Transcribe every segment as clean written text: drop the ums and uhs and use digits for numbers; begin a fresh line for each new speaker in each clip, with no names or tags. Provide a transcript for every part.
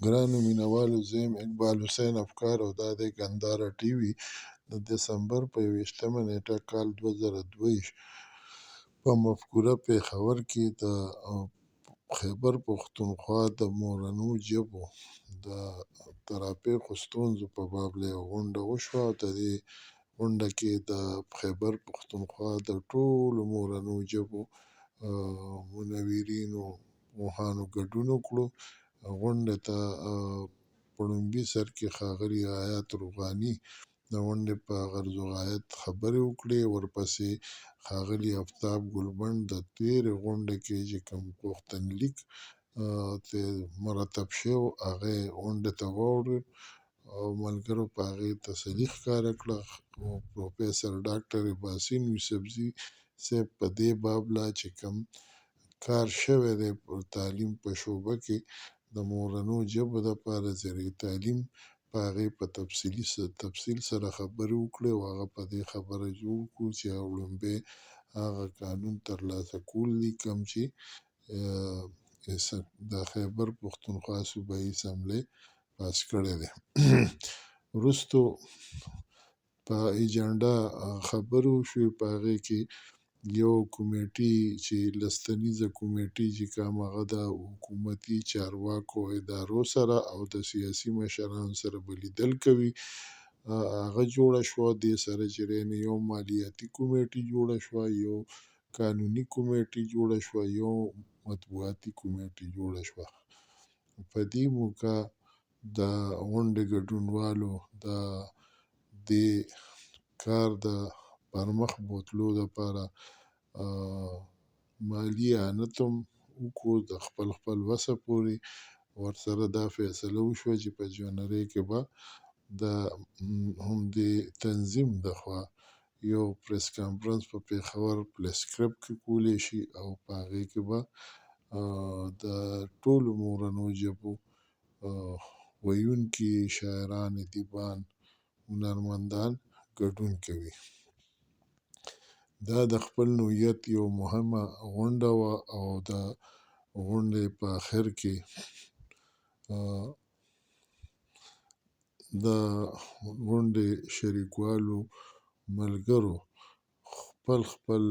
ګرانو مینوالو، زه یم اقبال حسین افکار او دا دی ګندهارا ټي وي. د دسمبر په 21مه نیټه کال 2022 په مفکوره پېښور کې د خیبر پښتونخوا د مورنو ژبو د تراپېښو ستونزو په باب یوه غونډه وشوه او د دې غونډه کې د خیبر پښتونخوا د ټولو مورنو ژبو منورینو پوهانو ګډون وکړو. غونډه ته په ړومبي سر کې ښاغلي حیات روغاني د غونډې په غرض و غایت خبرې وکړې. ورپسې ښاغلي افتاب ګلبند د تېرې غونډې کې چې کوم غوښتنلیک مرتب شوی و، هغه یې غونډې ته واورېد او ملګرو په هغې تسلي ښکاره کړه. او پروفیسر ډاکټر اباسین یوسفزي صاحب په دې بابله چې کوم کار شوی دی په تعلیم په شعبه کې د مورنو ژبو دپاره زیر تعلیم، په هغې په تفصیل سره خبرې وکړې او هغه په دې خبره جوړ کړو چې وړومبی هغه قانون ترلاسه کول دي کوم چې د خیبر پښتونخوا صوبایي اسمبلۍ پاس کړی دی. وروستو په ایجنډا خبرې وشوې. په هغې کې یو کمیټي چې لستنیزه کمیټي چې کوم هغه د حکومتي چارواکو ادارو سره او د سیاسي مشرانو سره به لیدل کوي، هغه جوړه شوه. دې سره چې دی نو یو مالیاتي کمیټي جوړه شوه، یو قانوني کمیټي جوړه شوه، یو مطبوعاتي کمیټي جوړه شوه. په دې موقع د غونډې ګډونوالو د دې کار د پرمخ بوتلو دپاره مالي اعانت هم وکړو د خپل خپل وسه پورې. ورسره دا فیصله وشوه چې په جنورۍ کې به د همدې تنظیم د خوا یو پریس کانفرنس په پېښور پریس کلب کې کولی شي او په هغې کې به د ټولو مورنو ژبو ویونکي، شاعران، ادیبان، هنرمندان ګډون کوي. دا د خپل نوعیت یو مهمه غونډه وه او د غونډې په آخر کې د غونډې شریکوالو ملګرو خپل خپل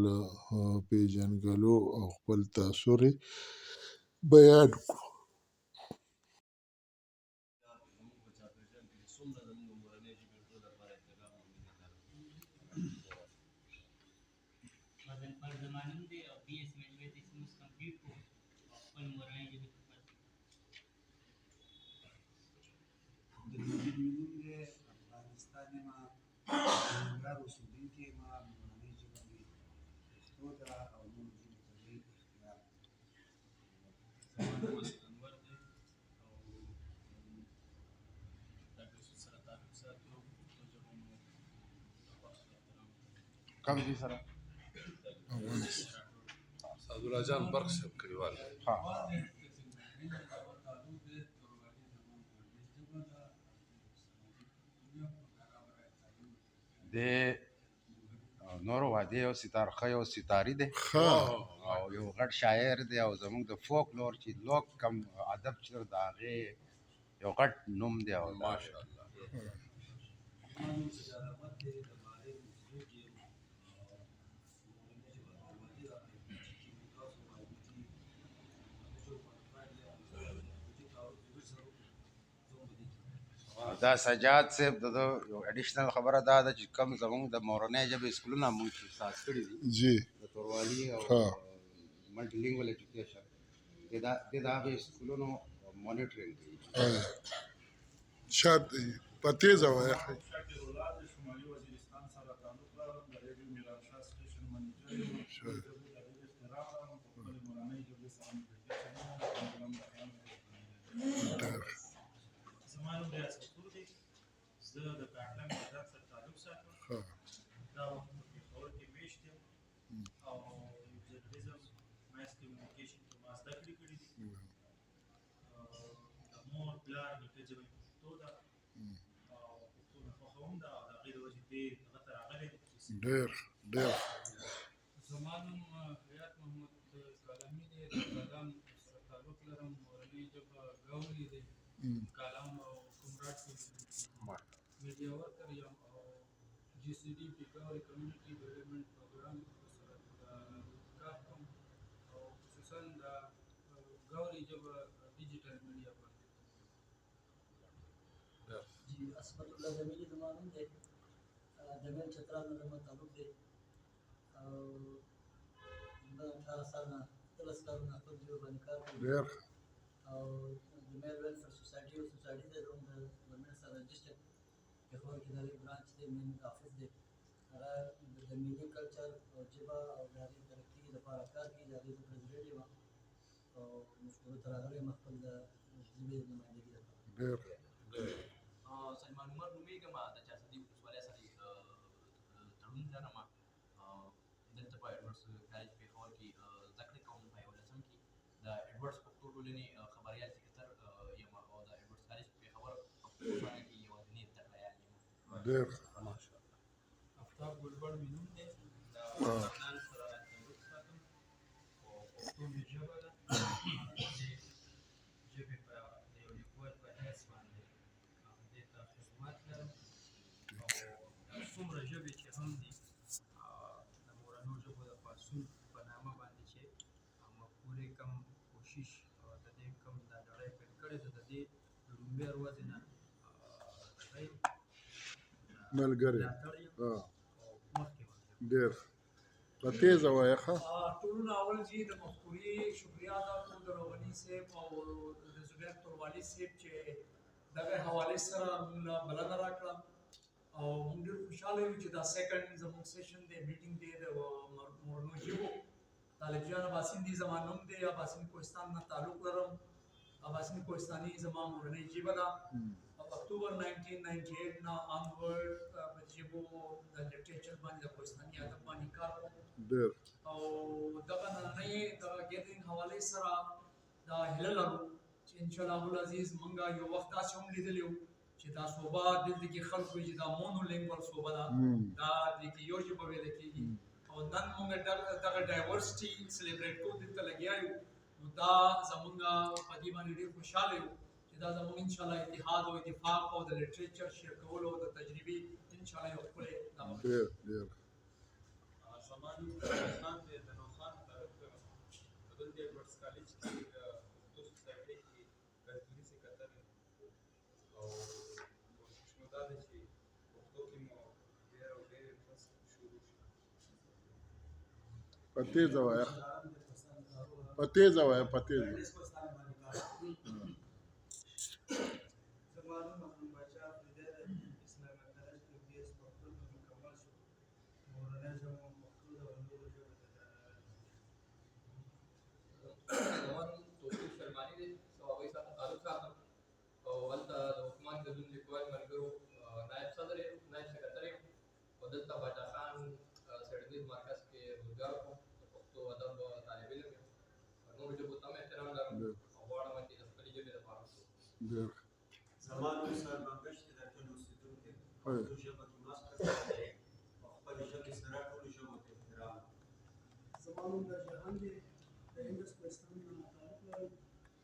پیژندګلو او خپل تاثر بیان کړو.
کوم ځای سره؟
سعدالله جان برق صاحب کلیوال دی.
ها. د نورو وادي یو ستار ښه یو ستاري دی
ښه
او یو غټ شاعر دی او زموږ د فوکلور چې لوک کم ادب چې د هغې یو غټ نوم دی او دا
ماشاءالله.
دا سجاد صاحب د ده یو اډیشنل خبره دا ده چې کم زموږ د مورنۍ ژبې سکولونه موږ چې ساز کړي دي
جی
د توروالي او
ها.
ملټي لینګول ایجوکیشن د هغې سکولونو مانیټرینګ کوي.
شاد په تیزه وایه.
شمالي وزیرستان سره تعلق لرم، د ریډیو میرانشاه سټیشن منیجر یم. خپلې ژبې ته ډېر احترام لرم، په خپلې مورنۍ ژبې سره مې ډېره مینه ده، پروګرام د خیال
ډېر
زما نوم ریاض غفور دی، زه د کاټلنګ بازار سره تعلق ساتم.
ښه.
دا وخت په پېښور کې مېشت یم او جرنلیزم ماس کمیونیکیشن کې ما زده کړې کړې دي. د مور پلار نیکه ژبه مې پښتو ده او پښتو مې خوښه هم ده او د هغې د وجې دې دغه ته راغلی یم چې
ډېر ډېر.
زما نوم حیات محمد کالامي دی، د کالام سره تعلق لرم، مورنۍ ژبه ګاوني دی. کالم او کمراټ کې میډیا ورکر یم او جي سي ډي پي ګوري کمیونټي ډیولپمنټ پروګرام سره کار کوم او خصوصا د ګوري ژبه ډیجیټل میډیا باندې.
جی عصمت الله جمیلي زما نوم دی، د میل چترال نه زما تعلق دی او زه 18 سال نه 18 کالونه خپل ژبه باندې کار کوم.
ډېر
او د میل ویلفیر سوسایټي یو سوسایټي ده زموږ د ګورنمنټ سره رجسټرډ، پېښور کې د هغې برانچ دی، مین آفس دی. هغه د ملي کلچر او ژبه او د هغې ترقي لپاره کار کوي. د هغې زه پرزیډنټ یم او مفکورو ته راغلی یم خپل د ژبې نمایندګي لپاره.
ډېر
سلمان عمر نومېږم، د چارسدي ولسوالۍ سره تړون لرم. دلته په ایډورډز کالج پېښور کې زده کړې کوم. په یولسم کې د ایډورډز پښتو ټولنې خبریال سکرتر یم او د ایډورډز کالج پېښور پښتو څانګه کې یوازینی زده کړیال یم.
ډېر
افتاب ګلبړ مې نوم دی، د افغانان سره تعلق ساتم او پښتو مې ژبه ده. د دې ژبې په د یو لیکوال په حیث باندې دې ته خدمت لرم او دا څومره ژبې چې هم دي د مورنیو ژبو د پاڅون په نامه باندې چې مفکورې کم کوشش د دې کم دا لړۍ پیل کړې، زه د دې د لومړۍ ورځې نه دغه یم،
ملګری
ملاتړ یم او مخکې به ځم.
ډېر په تېزه وایه ښه.
ټولو اول جی د مفکورې شکریا ادا کوم د روغني صاحب او د زبیر توروالی صاحب چې دغه حواله سره موږ له بلنه راکړه او موږ ډېر خوشحاله یو چې دا سیکنډ زموږ سیشن دی، میټینګ دی د مورنو ژبو. طالب جان اباسین دی زما نوم دی، اباسین کوهستان نه تعلق لرم. اباسین کوهستاني زما مورنۍ ژبه ده او اکتوبر 1998 نه آنورډ په ژبو د لټریچر باندې د کوهستاني ادب باندې کار کوم.
ډېر
او دغه نننۍ دغه ګیدرینګ حوالې سره دا هیله لرو چې انشاءالله العزیز مونږ یو وخت داسې هم لیدلی وو چې دا صوبه دلته کې خلکو چې دا مونو لینګوال صوبه ده، دا دې کې یو ژبه ویل کېږي او نن مونږ دغه ډایورسټي سلیبریټ کوو، دلته لګیا یو. نو دا زمونږ په دې باندې ډېر خوشحاله یو چې دا زمونږ انشاءالله اتحاد او اتفاق او د لټریچر شیر کولو او د تجربې انشاءالله یو ښکلی دغه.
ډېر ډېر
زما نوم خان دی، د نوخان تعلق لرم. په دلته ایډورډز کالج کې د پښتو سوسایټۍ کې کلتوري سکرتر یم او کوشش مو دا دی چې پښتو کې مو ډېر او ډېر انټرسټ شروع شي.
په تېزه وایه، په تېزه وایه، په تېزه.
زما نوم محمد باچا افریدی دی، اسلامي کالج کې بي ایس پښتو مې مکمل شو. مورنۍ ژبه مو پښتو ده او نورو ژبو ته درناوی لرم.
زما نوم توصیف سلماني دی، صوابۍ څخه تعلق ساتم او هلته د عثمان ګدون لیکوال ملګرو نایب صدر یم، نایب سکرتر یم او دلته باچا خان څېړنیز مرکز کې روزګار کوم. د پښتو ادب طالب علم یم، نورو ژبو ته هم احترام لرم او غواړم چې د خپلې ژبې لپاره وکړم.
ډېر
زما نوم سربنګش دی، د ټل اوسېدونکی، پښتو ژبه کې ماسټر او خپلې ژبې سره ټولو ژبو ته احترام.
زما نوم در جهان دی، د انډس کوهستان نه تعلق لرم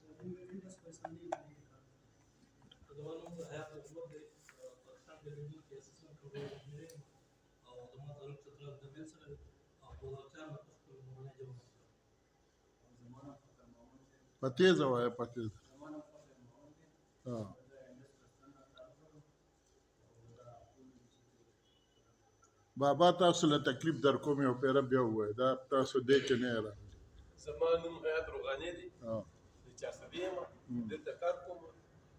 او انډس کوهستاني باندې کار کوم.
زما نوم حیات محمد دی، پاکستان ټلویزیون کې اسسټنټ پروګرام انجینر یم او زما تعلق چترال د میل سره دی او بوزرچار نه په خپل مورنۍ ژبه باندې کار کوم.
زما نوم فخر محمد دی.
په تېزه وایه، په تېزه.
زما نوم فخر محمد دی، د انډس کوهستان نه تعلق لرم او دا ټول
بابا تاسو له تکلیف در کوم، یو پیره بیا ووایه، دا تاسو دې کې نه راغلي.
زما نوم حیات روغانی دی، د چارسدې یم، دلته کار کوم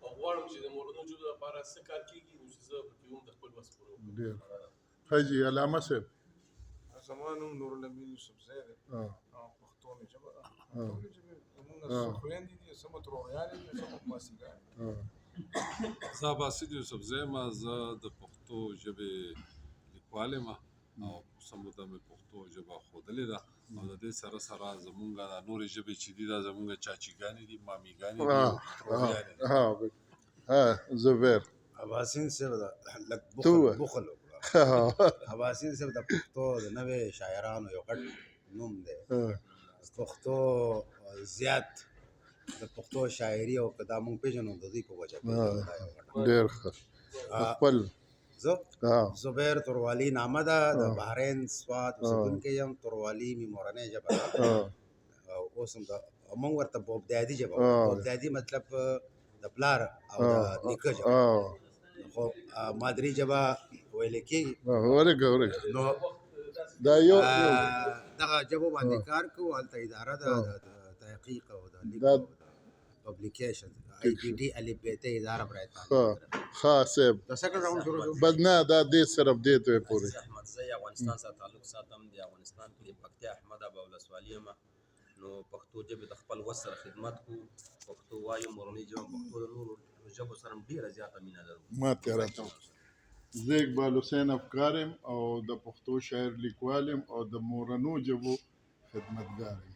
او غواړم چې د مورنیو ژبو لپاره څه کار کېږي نو چې زه پکې هم د خپل وس پوره وکړم.
ډېر ښه جي. علامه صاحب.
زما نوم نورالامین یوسفزی دی، پښتو مې ژبه ده. ټولې ژبې زموږ څه خویندې دي، څه مو تروریانې دي، څه مو ماسیګانې دي.
زه عباسید یوسفزی یم، زه د پښتو ژبې لیکوال یم او څه موده مې پښتو ژبه ښودلې ده او د دې سره سره زمونږ دا نورې ژبې چې دي دا زمونږ چاچیګانې دي، مامیګانې دي او تروریانې دي.
زبیر
اباسین صاحب د لږ
ته
بخل
ووایه.
بخل وکړه. اباسین صاحب د پښتو د نوې شاعرانو یو غټ نوم دی. پښتو زیات د پښتو شاعري او که دا مونږ پېژنو د دوی په وجه پېژنو. دا یو غټه
ډېر ښه. خپل
زه زبیر توروالی نامه ده، د بحرین سوات اوسېدونکی یم. توروالی مې مورنۍ ژبه ده او اوس هم د موږ ورته بوبدادي ژبه وایو. بوبدادي مطلب د پلار او د نیکه ژبه، خو مادري ژبه ویل کېږي.
ورګه ورګه.
نو
دا یو
دغه ژبو باندې کار کوو. هلته اداره ده د تحقیق او د لیک او د پبلیکیشن، آی پی ډي الف بی ته اداره برای
ښه ښه صاحب.
د سیکنډ راوند شروع شو.
بس نه، دا دې صرف دې ته پورې.
عزیز احمدزی، افغانستان سره تعلق ساتم، د افغانستان کې د پکتیا احمد ابا ولسوالي یم. نو پښتو ژبې ته خپل وس سره خدمت کوو، پښتو وایو، مورنۍ ژبه پښتو، د نورو ژبو سره هم ډېره زیاته مینه لرو.
ما ته راته. زه اقبال حسین افکار یم او د پښتو شاعر لیکوال یم او د مورنو ژبو خدمتګار یم.